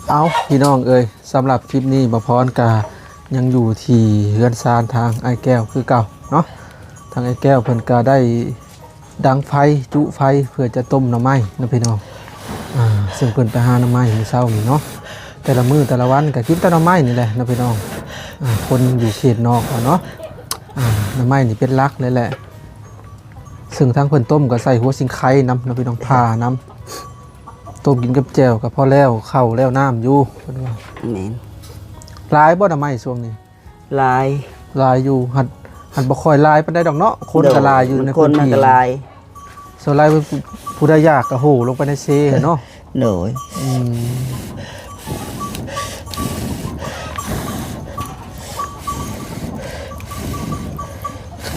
ເອົາ ພີ່ນ້ອງເອີຍ, ສຳລັບຄລິບນີ້ ບ່າວພອນກະຍັງຢູ່ທີ່ເຮືອນຊານທາງອ້າຍແກ້ວຄືເກົ່າເນາະ. ທາງອ້າຍແກ້ວເພິ່ນກະໄດ້ດັງໄຟ ຈຸໄຟ ເພື່ອຈະຕົ້ມໜໍ່ໄມ້ເນາະພີ່ນ້ອງ. ອ່າ ເຊິ່ງເພິ່ນໄປຫາໜໍ່ໄມ້ມື້ເຊົ້ານີ້ເນາະ, ແຕ່ລະມື້ແຕ່ລະວັນກະກິນແຕ່ໜໍ່ໄມ້ນີ້ແຫຼະເນາະພີ່ນ້ອງ. ອ່າ ຄົນຢູ່ເຂດນອກເຮົາເນາະ, ອ່າ ໜໍ່ໄມ້ນີ້ເປັນຫຼັກເລີຍແຫຼະ. ເຊິ່ງທາງເພິ່ນຕົ້ມກໍໃສ່ຫົວຊິງໄຄນຳເນາະພີ່ນ້ອງ, ຂ່ານຳ, ຕົ້ມກິນກັບແຈ່ວກໍພໍແລ້ວເຂົ້າແລ້ວນ້ຳຢູ່ ເພິ່ນວ່າ. ແມ່ນ. ຫຼາຍບໍ່ໜໍ່ໄມ້ຊ່ວງນີ້? ຫຼາຍ. ຫຼາຍຢູ່, ຫັດ ຫັດບໍ່ຄ່ອຍຫຼາຍປານໃດດອກເນາະ, ຄົນກໍຫຼາຍຢູ່ໃນພື້ນທີ່. ຄົນມັນກໍຫຼາຍ. ສ່ວນຫຼາຍຜູ້ໃດຢາກກໍໂຫລົງໄປໃນເຊເນາະ. ໂດຍ. ອືມ.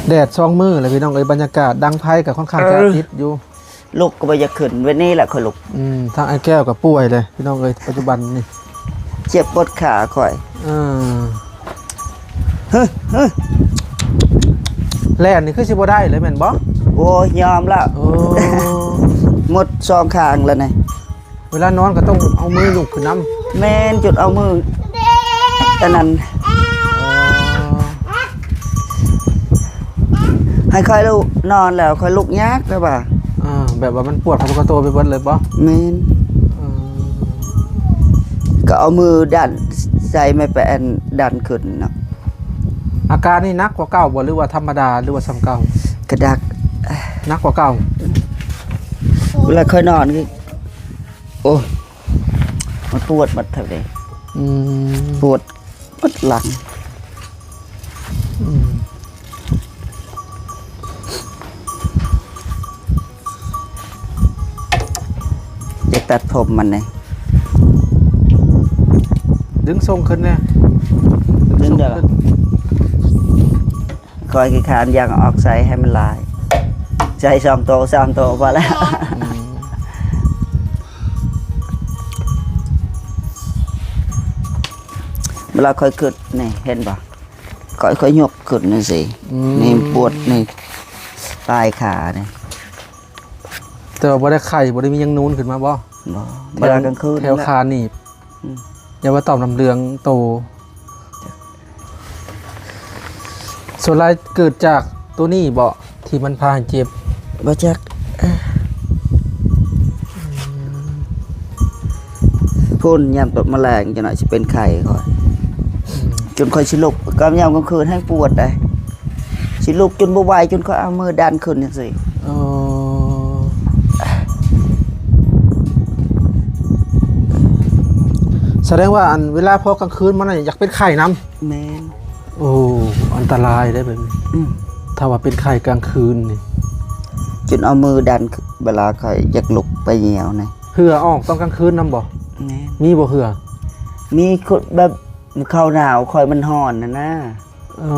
ແດດສອງມື້ແລ້ວພີ່ນ້ອງເອີຍ, ບັນຍາກາດດັງໄຟກໍຄ່ອນຂ້າງຈະ ເອີ ຕິດຢູ່. ລຸກກໍບໍ່ຢາກຂຶ້ນ, ເວັນນີ້ແຫຼະຂ້ອຍລຸກ. ອືມ, ທາງອ້າຍແກ້ວກໍປ່ວຍເລີຍພີ່ນ້ອງເອີຍ, ປັດຈຸບັນນີ້ເຈັບປວດຂາຂ້ອຍ. ເອີ. ຮຶ ຮຶ ແລ່ນນີ້ຄືຊິບໍ່ໄດ້ເລີຍແມ່ນບໍ່? ໂອ້ຍ ຍອມລະ. ໂອ້ ໝົດສອງຂ້າງລະນີ້. ເວລານອນກໍຕ້ອງເອົາມືຍົກຂຶ້ນນຳ. ແມ່ນ, ຈົນເອົາມືອັນນັ້ນ. ອໍ ໃຫ້ຂ້ອຍລຸກ ນອນແລ້ວຂ້ອຍລຸກຍາກແບບວ່າ. ອ່າ ແບບວ່າມັນປວດຂອງຕົວໄປເບິດເລີຍບໍ່? ແມ່ນ. ເອີ ກໍເອົາມືດັນໃສ່ໄມ້ແປນດັນຂຶ້ນເນາະ. ອາການນີ້ໜັກກວ່າເກົ່າບໍ່ ຫຼືວ່າທຳມະດາ ຫຼືວ່າສ່ຳເກົ່າ? ກະໜັກ. ໜັກກວ່າເກົ່າ. ເວລາຂ້ອຍນອນ ໂອ້ ມັນປວດໝົດທັງເດ. ອືມ ປວດໝົດຫຼັງ. ອືມ ຢາກຕັດຜົມມັນເດ. ດຶງຊົງຂຶ້ນແດ່. ດຶງໄດ້ລະ. ຂ້ອຍຂີ້ຄ້ານຢາກເອົາອອກໃສ່ໃຫ້ມັນຫຼາຍ, ໃສ່ສອງໂຕສາມໂຕພໍແລ້ວ. ອືມ ເວລາຂ້ອຍຂຶ້ນນີ້ ເຫັນບໍ່? ຂ້ອຍ ຂ້ອຍຍົກຂຶ້ນຈັ່ງຊີ້. ອືມ ນີ້ປວດນີ້ ປາຍຂານີ້. ແຕ່ວ່າບໍ່ໄດ້ໄຂ້ ບໍ່ໄດ້ມີຫຍັງນູນຂຶ້ນມາບໍ່? ບໍ່. ແຖວ ເວລາກາງຄືນ ແຖວ ນີ້ແຫຼະ ຂາໜີບ. ອືມ ຢ່າວ່າຕ່ອມນ້ຳເຫຼືອງໂຕ. ສ່ວນຫຼາຍເກີດຈາກໂຕນີ້ບໍ່ ທີ່ມັນພາໃຫ້ເຈັບ? ບໍ່ຈັກ. ອືມ ພຸ້ນ ຍາມຕອນມາແລງ ຈັກໜ້ອຍຊິເປັນໄຂ້ຂ້ອຍ. ອືມ ຈົນຂ້ອຍຊິລຸກ ກໍຍາມກາງຄືນແຮງປວດໃດ. ຊິລຸກຈົນບໍ່ໄຫວ ຈົນຂ້ອຍເອົາມືດັນຂຶ້ນຈັ່ງຊີ້. ອໍ ສະແດງວ່າ ອັນ ເວລາພໍກາງຄືນມານີ້ ຢາກເປັນໄຂ້ນຳ. ແມ່ນ. ໂອ້ ອັນຕະລາຍເດ້ແບບນີ້. ອືມ ຖ້າວ່າເປັນໄຂ້ກາງຄືນນີ້ ຈົນເອົາມືດັນ ເວລາຂ້ອຍຢາກລຸກໄປຍ່ຽວນະ. ເຫື່ອອອກຕອນກາງຄືນນຳບໍ່? ແມ່ນ. ມີບໍ່ເຫື່ອ? ມີ ແບບ ເຂົ້າໜາວຂ້ອຍມັນຮ້ອນຫັ້ນນະ. ອໍ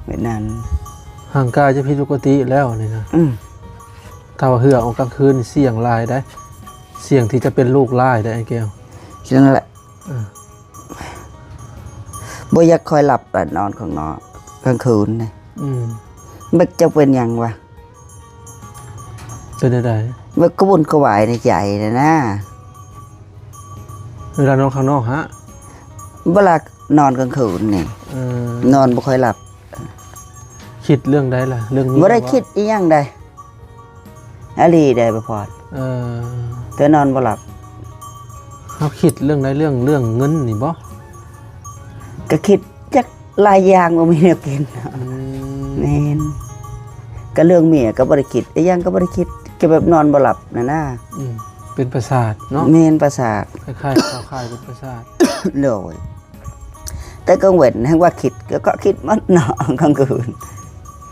ແບບນັ້ນ ຮ່າງກາຍຈະຜິດປົກກະຕິແລ້ວນີ້ນະ. ອືມ ຖ້າວ່າເຫື່ອອອກກາງຄືນນີ້ສ່ຽງຫຼາຍໄດ໋, ສ່ຽງທີ່ຈະເປັນໂລກຮ້າຍໄດ໋ອ້າຍແກ້ວ. ຈັ່ງນັ້ນແຫຼະ. ເອີ ບໍ່ຢາກຄ່ອຍຫຼັບ ນອນຂ້າງນອກກາງຄືນນີ້. ອືມ ບັກເຈົ້າເປັນຫຍັງວະ? ເປັນແນວໃດ? ມັນກະວົນກະວາຍໃນໃຈນະນະ. ເວລານອນຂ້າງນອກຫະ? ເວລານອນກາງຄືນນີ້ ເອີ ນອນບໍ່ຄ່ອຍຫຼັບ. ຄິດເລື່ອງໃດລະ? ເລື່ອງເມຍບໍ່? ບໍ່ໄດ້ຄິດອີ່ຫຍັງໃດ. ອີ່ຫຼີໃດ ບ່າວພອນ. ເອີ ແຕ່ນອນບໍ່ຫຼັບ. ເຮົາຄິດເລື່ອງໃດ? ເລື່ອງ ເລື່ອງເງິນນີ້ບໍ່? ກະຄິດຈັກຫຼາຍຢ່າງ ບໍ່ມີແນວກິນ. ອືມ ແມ່ນ. ກະເລື່ອງເມຍກໍບໍ່ໄດ້ຄິດ ອີ່ຫຍັງກໍບໍ່ໄດ້ຄິດ ກະແບບນອນບໍ່ຫຼັບຫັ້ນນະ. ອືມ ເປັນປະສາດເນາະ. ແມ່ນ ປະສາດ. ຄ້າຍໆ ເຂົ້າຂ່າຍເປັນປະສາດ. ໂດຍ. ແຕ່ກາງເວັນແຮ່ງວ່າຄິດ ກໍ ກໍຄິດໝົດເນາະ. ກາງຄືນ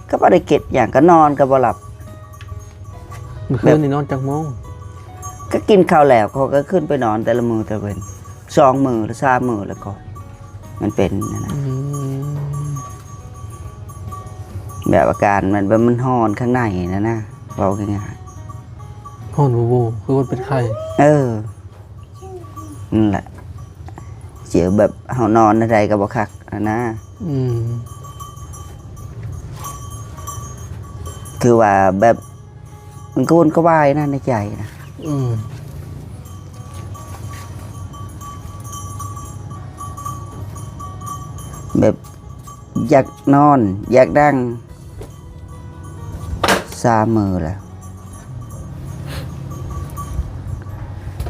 ກໍບໍ່ໄດ້ຄິດຫຍັງ ກໍນອນກໍບໍ່ຫຼັບ. ມື້ຄືນນີ້ນອນຈັກໂມງ? ກໍກິນເຂົ້າແລ້ວ ຂ້ອຍກໍຂຶ້ນໄປນອນແຕ່ລະມື້ ແຕ່ເວັນ ສອງມື້ ຫຼື ສາມມື້ ແລ້ວກໍມັນເປັນນັ້ນນະ. ອືມ ແບບອາການມັນ ແບບມັນຮ້ອນຂ້າງໃນນັ້ນນະ ເວົ້າງ່າຍໆ. ຮ້ອນໂວໆ ຄືຄົນເປັນໄຂ້. ເອີ. ນັ້ນແຫຼະ ເຈີແບບເຮົານອນໃດກໍບໍ່ຄັກຫັ້ນນະ. ອືມ ຄືວ່າແບບມັນກະວົນກະວາຍນະໃນໃຈນະ. ອືມ ແບບຢາກນອນ ຢາກນັ່ງ ສາມມື້ແລ້ວ.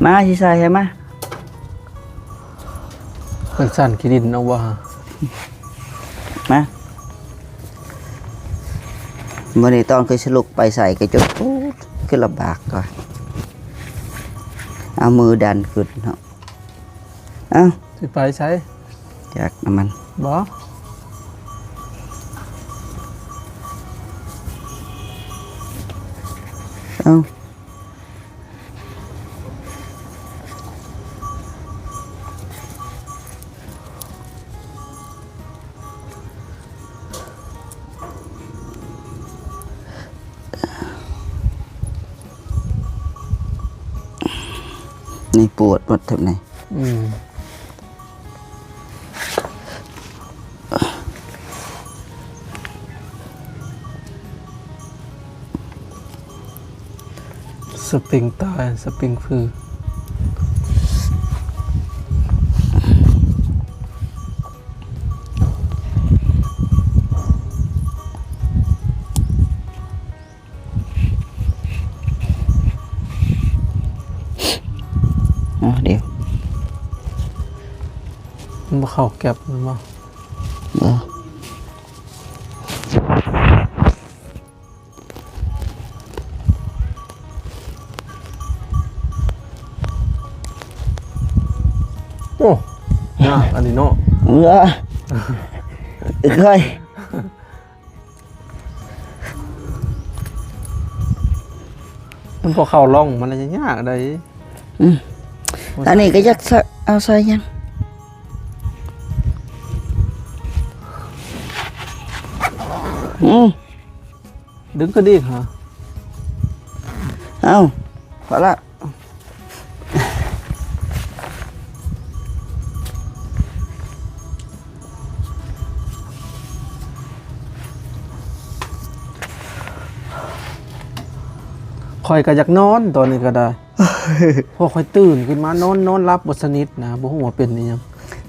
ມາ ຊິໃສ່ໃຫ້ ມາ. ມັນສັ່ນຂີ້ດິນເອົາບໍ່? ມາ ມື້ນີ້ຕອນຄືຊິລຸກໄປໃສກໍຈົນ ໂອ້ ຄືລຳບາກວ່າ ເອົາມືດັນຂຶ້ນເນາະ. ເອົ້າ ຊິໄປໃສ? ຈັກນຳມັນ ບໍ່? ເອົ້າ ນີ້ປວດໝົດທັງນີ້. ອືມ ສະປຣິງຕາຍ ສະປຣິງຟື. ອ່ະ ດຽວ ມັນບໍ່ເຂົ້າແກັບແມ່ນບໍ່? ບໍ່. ໂອ້ ຍາກອັນນີ້ເນາະ. ເອີ ເອີຍ ມັນບໍ່ເຂົ້າຮ່ອງ ມັນຍາກໃດ໋. ອືມ ອັນນີ້ກໍຢາກໃສ່ ເອົາໃສ່ຫຍັງ? ອືມ ດຶງຂຶ້ນອີກຫາ. ເອົ້າ ພໍລະ. ຂ້ອຍກໍຢາກນອນຕອນນີ້ກໍໄດ້ ເພາະຂ້ອຍຕື່ນຂຶ້ນມານອນ ນອນຫຼັບບໍ່ສະໜິດນະ ບໍ່ຮູ້ວ່າເປັນອີ່ຫຍັງ.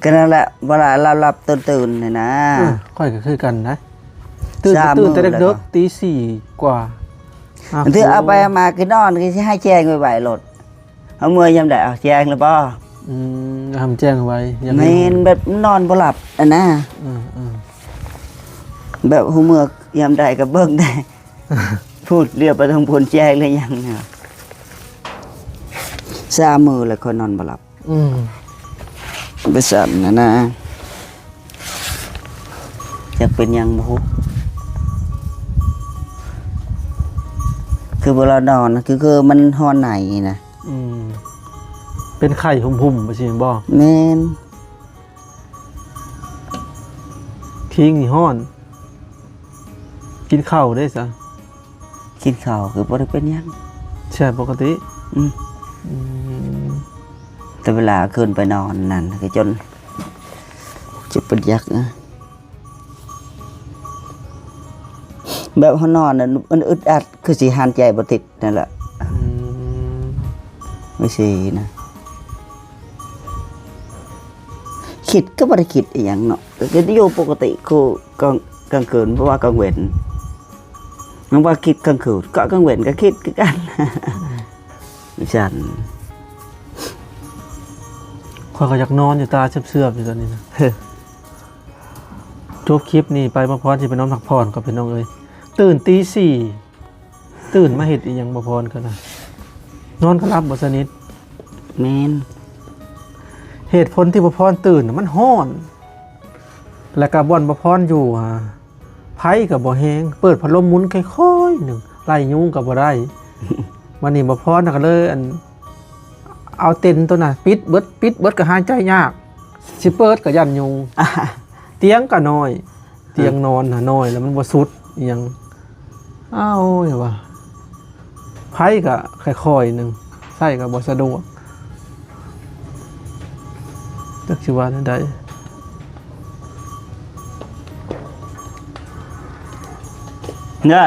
ກໍນັ້ນແຫຼະ ເວລາຫຼັບໆຕື່ນໆນີ້ນະ. ເອີ ຂ້ອຍກໍຄືກັນນະ ຕື່ນ ສາມມື້ ຕື່ນແຕ່ເດິກໆ ຕີສີ່ກວ່າ. ບາງເທື່ອເອົາໄປເອົາມາຄືນອນ ຄືຊິໃຫ້ແຈ້ງໄວໆໂລດ. ເຮົາເມື່ອຍາມໃດ ເອົາແຈ້ງແລ້ວບໍ່? ອືມ ໃຫ້ມັນແຈ້ງໄວ ຢ່າງ ແມ່ນ ແບບນອນບໍ່ຫຼັບຫັ້ນນະ. ເອີ ເອີ ແບບຮູ້ເມື່ອຍາມໃດກໍເບິ່ງແດ່ ພຸ້ນ ລຽວໄປທາງພຸ້ນແຈ້ງແລ້ວຍັງ. ສາມມື້ແລ້ວຂ້ອຍນອນບໍ່ຫຼັບ. ອືມ ໄປສັ່ນນະນະ ຈັກເປັນຫຍັງບໍ່ຮູ້ ຄືເວລານອນ ຄື ຄືມັນຮ້ອນໃນນະ. ອືມ ເປັນໄຂ້ຫຸ່ມໆ ຈັ່ງຊີ້ແມ່ນບໍ່? ແມ່ນ. ຄີງນີ້ຮ້ອນ. ກິນເຂົ້າເດ້ຊະ? ກິນເຂົ້າຄືບໍ່ໄດ້ເປັນຫຍັງ ແຊບປົກກະຕິ. ອືມ ອືມ ແຕ່ເວລາຂຶ້ນໄປນອນນັ້ນ ກໍຈົນຈະເປັນຢາກ ແບບເຮົານອນນັ້ນ ມັນອຶດອັດ ຄືຊິຫັນໃຈບໍ່ຕິດນັ້ນແຫຼະ. ອືມ ໄປຊີ້ນະ ຄິດກໍບໍ່ໄດ້ຄິດອີ່ຫຍັງເນາະ ກໍຢູ່ປົກກະຕິ ຄືກາງ ກາງຄືນ ບໍ່ວ່າກາງເວັນ ຍັງວ່າຄິດກາງຄືນ ກໍກາງເວັນກໍຄິດຄືກັນ. ອືມ ຊັ້ນ ຂ້ອຍກໍຢາກນອນຢູ່ ຕາເຊືອບໆຢູ່ຕອນນີ້ນະ. ຈົບຄລິບນີ້ໄປ ບ່າວພອນຊິໄປນອນພັກຜ່ອນກ່ອນ ພີ່ນ້ອງເອີຍ. ຕື່ນຕີສີ່ ຕື່ນມາເຮັດອີ່ຫຍັງ ບ່າວພອນກໍໄດ້ ນອນກໍຫຼັບບໍ່ສະໜິດ. ແມ່ນ ເຫດຜົນທີ່ບ່າວພອນຕື່ນນະ ມັນຮ້ອນ ແລ້ວກໍບ່ອນບ່າວພອນຢູ່ຫາ ໄຟກໍບໍ່ແຮງ ເປີດພັດລົມໝູນຄ່ອຍໆໜຶ່ງ ໄລ່ຍຸງກໍບໍ່ໄດ້. ບັດນີ້ບ່າວພອນກໍເລີຍ ອັນ ເອົາເຕັນໂຕນັ້ນປິດເບິດ ປິດເບິດກໍຫາຍໃຈຍາກ ຊິເປີດກໍຢ້ານຍຸງ. ຕຽງກໍນ້ອຍ ຕຽງນອນນະນ້ອຍ ແລ້ວມັນບໍ່ສຸດອີ່ຫຍັງ. ອ້າວ ໂອ້ຍ ວ່າ ໄຟກໍຄ່ອຍໆໜຶ່ງ ໃຊ້ກໍບໍ່ສະດວກ ຈັກຊິວ່າແນວໃດ. ເດີ.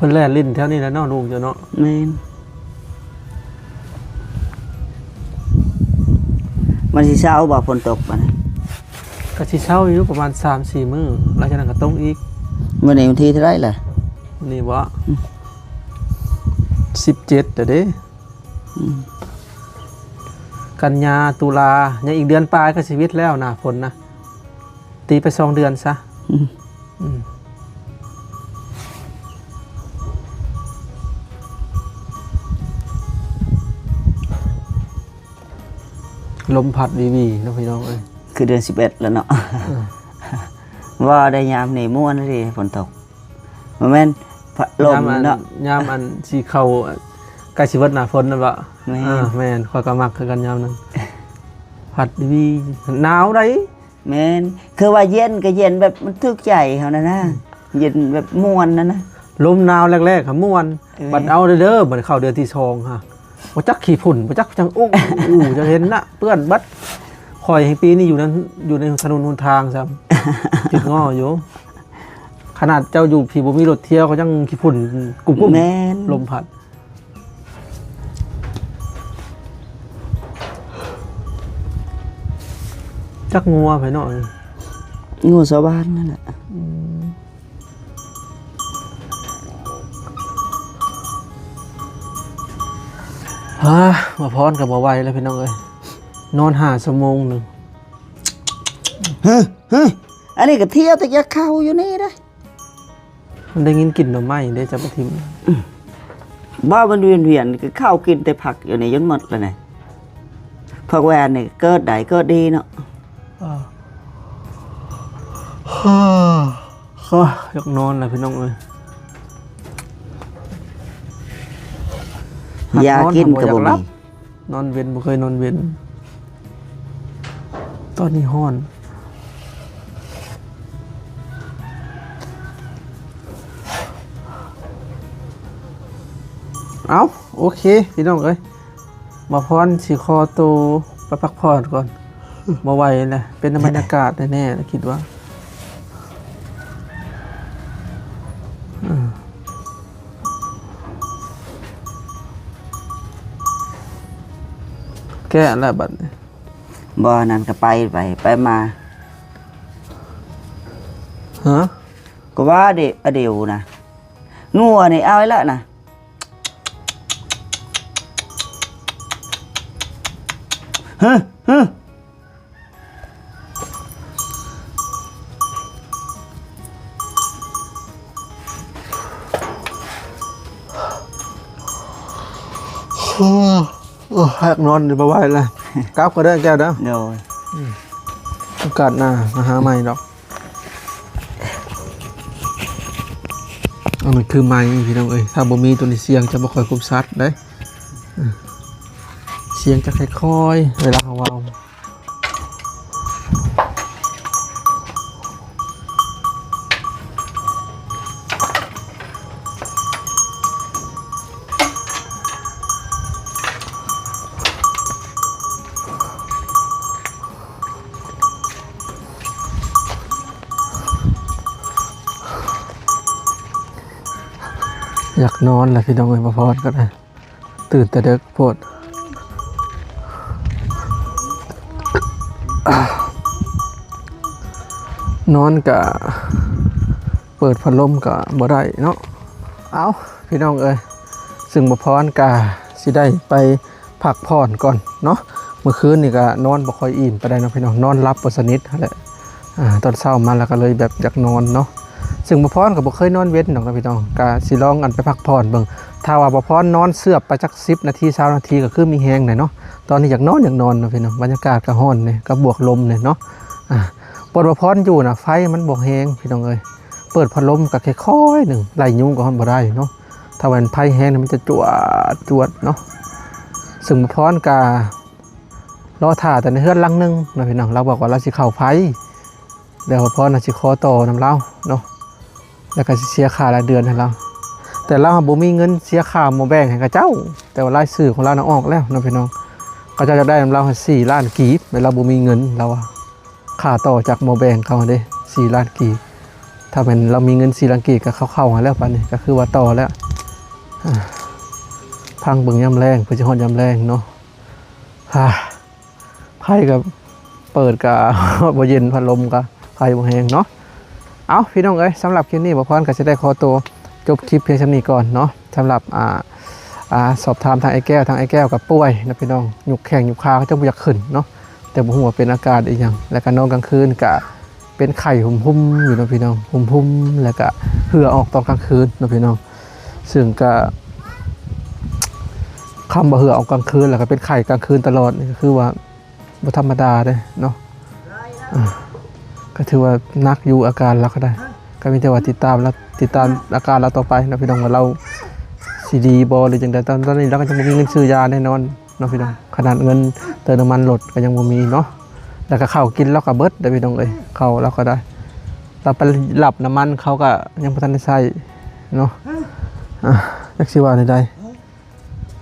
ເພິ່ນແລ່ນຫຼິ້ນແຖວນີ້ແຫຼະເນາະ ລູກເຈົ້າເນາະ. ແມ່ນ. ມັນຊິເຊົາບໍ່ ຝົນຕົກບັດນີ້? ກໍຊິເຊົາຢູ່ປະມານສາມສີ່ມື້ ຫຼັງຈາກນັ້ນກໍຕົກອີກ. ມື້ນີ້ວັນທີເທົ່າໃດລະ? ມື້ນີ້ບໍ່? ອືມ ສິບເຈັດແລ້ວເດ້. ອືມ ກັນຍາ ຕຸລາ ຍັງອີກເດືອນປາຍກໍຊິວິດແລ້ວ ໜ້າຝົນນະ. ຕີໄປສອງເດືອນຊະ. ອືມ ອືມ ລົມພັດວີໆເນາະ ພີ່ນ້ອງເອີຍ. ຄືເດືອນສິບເອັດແລ້ວເນາະ. ເອີ ວ່າໄດ້ຍາມນີ້ມ່ວນເດ້ ຝົນຕົກ. ບໍ່ແມ່ນ ພະລົມເນາະ ຍາມອັນ ຍາມອັນຊິເຂົ້າ ໃກ້ຊິເບິດໜ້າຝົນນັ້ນບໍ? ແມ່ນ ເອີ ແມ່ນ ຂ້ອຍກໍມັກຄືກັນຍາມນັ້ນ ພັດວີ ໜາວໃດ໋. ແມ່ນ ຄືວ່າເຢັນກໍເຢັນແບບມັນຖືກໃຈເຮົານັ້ນນະ. ອືມ ເຢັນແບບມ່ວນນັ້ນນະ ລົມໜາວແລກໆຫະມ່ວນ. ເອີ ບັດເອົາເດີ ບັດເຂົ້າເດືອນທີສອງຫະ ບໍ່ຈັກຂີ້ຝຸ່ນ ບໍ່ຈັກຈັ່ງ ໂອ້ ຈັ່ງເຫັນນະ ເປື້ອນເບິດ. ຂ້ອຍແຮ່ງປີນີ້ຢູ່ນັ້ນ ຢູ່ໃນຖະໜົນຫົນທາງຊ້ຳ ຕິດງໍຢູ່. ຂະໜາດເຈົ້າຢູ່ພີ້ບໍ່ມີລົດທ່ຽວ ກໍຍັງຂີ້ຝຸ່ນກຸ້ມໆ. ແມ່ນ ລົມພັດ. ຈັກງົວໃຜເນາະ? ງົວຊາວບ້ານນັ້ນແຫຼະ. ອືມ ຮາ ມາພອນກໍບໍ່ໄຫວແລ້ວ ພີ່ນ້ອງເອີຍ ນອນຫ້າຊົ່ວໂມງໜຶ່ງ. ຮະ ຮະ ອັນນີ້ກໍທ່ຽວແຕ່ຢາກເຂົ້າຢູ່ນີ້ເດ້. ມັນໄດ້ຍິນກິ່ນໜໍ່ໄມ້ເດ້ ເຈົ້າປະທິມ. ອືມ ບໍ່ ມັນວຽນໆ ຄືເຂົ້າກິນແຕ່ຜັກຢູ່ນີ້ຈົນໝົດແລ້ວນະ. ພວກແວ່ນນີ້ເກີດໄດ້ເກີດດີເນາະ. ເອີ ຢາກນອນແລ້ວ ພີ່ນ້ອງເອີຍ. ຢາກິນກໍບໍ່ມີ. ນອນເວັນ ບໍ່ເຄີຍນອນເວັນ. ຕອນນີ້ຮ້ອນ. ເອົ້າ ໂອເຄ ພີ່ນ້ອງເອີຍ ບ່າວພອນຊິຂໍໂຕໄປພັກຜ່ອນກ່ອນ. ບໍ່ໄຫວແລ້ວ ເປັນນຳບັນຍາກາດແນ່ໆ ຄິດວ່າ. ເອີ ແກະແລ້ວບັດນີ້. ບໍ່ ອັນນັ້ນກໍໄປ ໄປ ໄປມາ. ຮະ? ກໍວ່າເດ ອະເດວນະ ງົວນີ້ເອົາໄວ້ລະນະ. ຮະ ຮະ. ໂອ້ ຢາກນອນຢູ່ ບໍ່ໄຫວແລ້ວ. ກັບກໍເດີແກ້ວເດີ. ໂດຍ. ອືມ ໂອກາດໜ້າມາຫາໃໝ່ດອກ. ອັນນີ້ຄືໄມ ພີ່ນ້ອງເອີຍ ຖ້າບໍ່ມີໂຕນີ້ສຽງຈະບໍ່ຄ່ອຍຄົມຊັດເດ້. ອືມ ສຽງຈະຄ່ອຍໆ ເວລາເຮົາເວົ້າ. ຢາກນອນແລ້ວ ພີ່ນ້ອງເອີຍ ມາພອນກໍໄດ້. ຕື່ນແຕ່ເດິກໂພດ. ນອນກະເປີດພັດລົມກະບໍ່ໄດ້ເນາະ. ເອົ້າ ພີ່ນ້ອງເອີຍ ຊຶ່ງບ່າວພອນກະຊິໄດ້ໄປພັກຜ່ອນກ່ອນເນາະ. ມື້ຄືນນີ້ກະນອນບໍ່ຄ່ອຍອີ່ມປານໃດເນາະ ພີ່ນ້ອງ ນອນຫຼັບບໍ່ສະໜິດຫັ້ນແຫຼະ. ອາ ຕອນເຊົ້າມາແລ້ວກໍເລີຍແບບຢາກນອນເນາະ. ຊຶ່ງບ່າວພອນກໍບໍ່ເຄີຍນອນເວັນດອກນະພີ່ນ້ອງ ກະຊິລອງອັນໄປພັກຜ່ອນເບິ່ງ. ຖ້າວ່າບ່າວພອນນອນເຊືອບໄປຈັກສິບນາທີ ຊາວນາທີ ກໍຄືມີແຮງແຫຼະເນາະ. ຕອນນີ້ຢາກນອນ ຢາກນອນເນາະພີ່ນ້ອງ ບັນຍາກາດກໍຮ້ອນແດ່ ກັບບວກລົມແດ່ເນາະ. ອາ ບ່ອນບ່າວພອນຢູ່ນະ ໄຟມັນບໍ່ແຮງພີ່ນ້ອງເອີຍ ເປີດພັດລົມກໍຄ່ອຍໆໜຶ່ງ ໄລ່ຍຸງກໍຮ້ອນບໍ່ໄດ້ເນາະ. ຖ້າວ່າໄຟແຮງນີ້ມັນຈະຈວດໆເນາະ. ຊຶ່ງບ່າວພອນກະ ລໍຖ້າແຕ່ໃນເຮືອນຫຼັງໜຶ່ງເນາະພີ່ນ້ອງ ລາວບອກວ່າລາວຊິເຂົ້າໄຟ ແລ້ວບ່າວພອນນະຊິຂໍຕໍ່ນຳລາວເນາະ ແລ້ວກໍຊິເສຍຄ່າລາຍເດືອນໃຫ້ລາວ. ແຕ່ລາວບໍ່ມີເງິນເສຍຄ່າໝໍ້ແບງໃຫ້ເຂົາເຈົ້າ ແຕ່ວ່າລາຍຊື່ຂອງລາວນະອອກແລ້ວເນາະພີ່ນ້ອງ. ເຂົາເຈົ້າຢາກໄດ້ນຳລາວສີ່ລ້ານກີບ ແຕ່ລາວບໍ່ມີເງິນ ລາວວ່າ ຄ່າຕໍ່ຈາກໝໍ້ແບງເຂົາເດ້ ສີ່ລ້ານກີບ. ຖ້າແມ່ນລາວມີເງິນສີ່ຫຼັກກີບກໍເຂົ້າໆຫັ້ນແລ້ວ ປານນີ້ກໍຄືວ່າຕໍ່ແລ້ວ. ອ່າ ພັງເບິ່ງຍາມແລງ ເພື່ອຊິຮອດຍາມແລງເນາະ. ອ່າ ໄຟກໍເປີດກໍບໍ່ເຢັນ ພັດລົມກໍໄຟບໍ່ແຮງເນາະ. ເອົ້າ ພີ່ນ້ອງເອີຍ ສຳລັບຄລິບນີ້ ບ່າວພອນກໍຊິໄດ້ຂໍຕົວຈົບຄລິບພຽງສ່ຳນີ້ກ່ອນເນາະ. ສຳລັບ ອ່າ ອ່າ ສອບຖາມທາງອ້າຍແກ້ວ ທາງອ້າຍແກ້ວກໍປ່ວຍເນາະ ພີ່ນ້ອງ, ຍຸກແຂ້ງຍຸກຂາ ເຂົາເຈົ້າບໍ່ຢາກຂຶ້ນເນາະ, ແຕ່ບໍ່ຮູ້ວ່າເປັນອາການອີ່ຫຍັງ. ແລ້ວກໍນອນກາງຄືນກໍເປັນໄຂ້ຫຸ່ມໆຢູ່ເນາະ ພີ່ນ້ອງ, ຫຸ່ມໆ ແລ້ວກໍເຫື່ອອອກຕອນກາງຄືນເນາະ ພີ່ນ້ອງ. ຊຶ່ງກໍ ຄຳວ່າເຫື່ອອອກກາງຄືນ ແລ້ວກໍເປັນໄຂ້ກາງຄືນຕະຫຼອດ ນີ້ກໍຄືວ່າບໍ່ທຳມະດາເດ້ເນາະ. ອ່າ ກໍຖືວ່າໜັກຢູ່ອາການລາວກໍໄດ້, ກໍມີແຕ່ວ່າຕິດຕາມລາວ ຕິດຕາມອາການລາວຕໍ່ໄປເນາະ ພີ່ນ້ອງ, ວ່າລາວຊິດີບໍ່ ຫຼືຈັ່ງໃດ. ຕອນ ຕອນນີ້ລາວກໍຍັງບໍ່ມີເງິນຊື້ຢາແນ່ນອນເນາະ ພີ່ນ້ອງ, ຂະໜາດເງິນເຕີມນ້ຳມັນລົດກໍຍັງບໍ່ມີເນາະ. ແລ້ວກໍເຂົ້າກິນລາວກໍເບິດເດ້ ພີ່ນ້ອງເອີຍ, ເຂົ້າລາວກໍໄດ້ ລາວໄປລັບນ້ຳມັນເຂົາກໍຍັງບໍ່ທັນໄດ້ໃຊ້ເນາະ. ອ່າ ຈັກຊິວ່າແນວໃດ.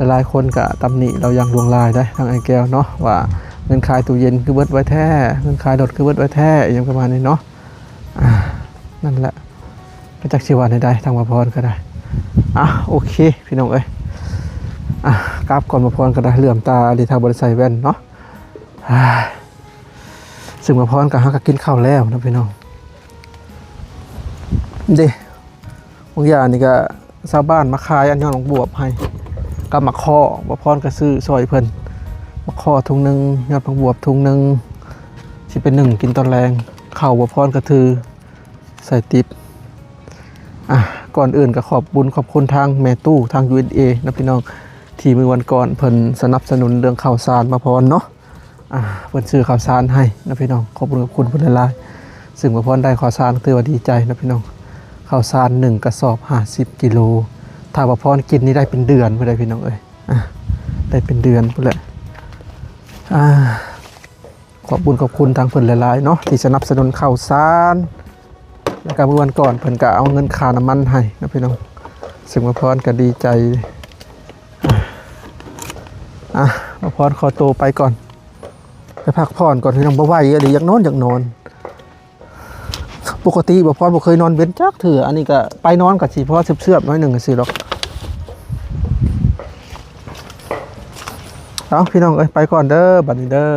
ຫຼາຍໆຄົນກໍຕຳໜິລາວຢ່າງຫຼວງຫຼາຍໄດ໋ ທາງອ້າຍແກ້ວເນາະ, ວ່າເງິນຂາຍຕູ້ເຢັນຄືເບິດໄວແທ້, ເງິນຂາຍລົດຄືເບິດໄວແທ້ ອີ່ຫຍັງປະມານນີ້ເນາະ. ອ່າ ນັ້ນແຫຼະ ກໍຈັກຊິວ່າແນວໃດ ທາງບ່າວພອນກໍໄດ້. ອ່ະ ໂອເຄ ພີ່ນ້ອງເອີຍ, ອ່ະ ກັບກ່ອນ, ບ່າວພອນກໍໄດ້ ເຫຼື້ອມຕາອີ່ຫຼີ ຖ້າບໍ່ໄດ້ໃສ່ແວ່ນເນາະ. ອ່າ ຊຶ່ງບ່າວພອນກໍຫາກໍກິນເຂົ້າແລ້ວເນາະ ພີ່ນ້ອງ. ເດ້ ບາງຢ່າງນີ້ກໍຊາວບ້ານມາຂາຍອັນຍອດໝາກບວບໃຫ້ ກັບໝາກຄໍ້, ບ່າວພອນກໍຊື້ຊ່ອຍເພິ່ນ ໝາກຄໍ້ຖົງໜຶ່ງ, ຍອດໝາກບວບຖົງໜຶ່ງ ຊິໄປໜຶ້ງກິນຕອນແລງ. ເຂົ້າບ່າວພອນກໍຖືໃສ່ຕິບ. ອ່ະ ກ່ອນອື່ນກໍຂອບບຸນຂອບຄຸນທາງແມ່ຕູ້ທາງ ຢູເອັສເອ ເນາະ ພີ່ນ້ອງ, ທີ່ມື້ວັນກ່ອນເພິ່ນສະໜັບສະໜູນເລື່ອງເຂົ້າສານບ່າວພອນເນາະ. ອ່າ ເພິ່ນຊື້ເຂົ້າສານໃຫ້ເນາະ ພີ່ນ້ອງ, ຂອບຄຸນ ຂອບຄຸນເພິ່ນຫຼາຍໆ. ຊຶ່ງບ່າວພອນໄດ້ເຂົ້າສານ ຖືວ່າດີໃຈເນາະ ພີ່ນ້ອງ, ເຂົ້າສານໜຶ່ງກະສອບຫ້າສິບກິໂລ. ຖ້າບ່າວພອນກິນນີ້ໄດ້ເປັນເດືອນພຸ້ນເດ້ ພີ່ນ້ອງເອີຍ, ອ່າ ໄດ້ເປັນເດືອນພຸ້ນແຫຼະ. ອ່າ ຂອບບຸນຂອບຄຸນທາງເພິ່ນຫຼາຍໆເນາະ ທີ່ສະໜັບສະໜູນເຂົ້າສານ. ແລ້ວກໍມື້ວັນກ່ອນເພິ່ນກໍເອົາເງິນຄ່ານ້ຳມັນໃຫ້ເນາະ ພີ່ນ້ອງ, ຊຶ່ງບ່າວພອນກໍດີໃຈ. ອ່ະ ບ່າວພອນຂໍໂຕໄປກ່ອນ, ໄປພັກຜ່ອນກ່ອນ ພີ່ນ້ອງ, ບໍ່ໄຫວອີ່ຫຼີ, ຢາກນອນ ຢາກນອນ. ປົກກະຕິບ່າວພອນບໍ່ເຄີຍນອນເວັນຈັກເທື່ອ, ອັນນີ້ກໍໄປນອນກໍຊິພໍເຊືອບໆໜ້ອຍໜຶ່ງຈັ່ງຊີ້ດອກ. ເອົາ ພີ່ນ້ອງເອີຍ, ໄປກ່ອນເດີ ບັດນີ້ເດີ.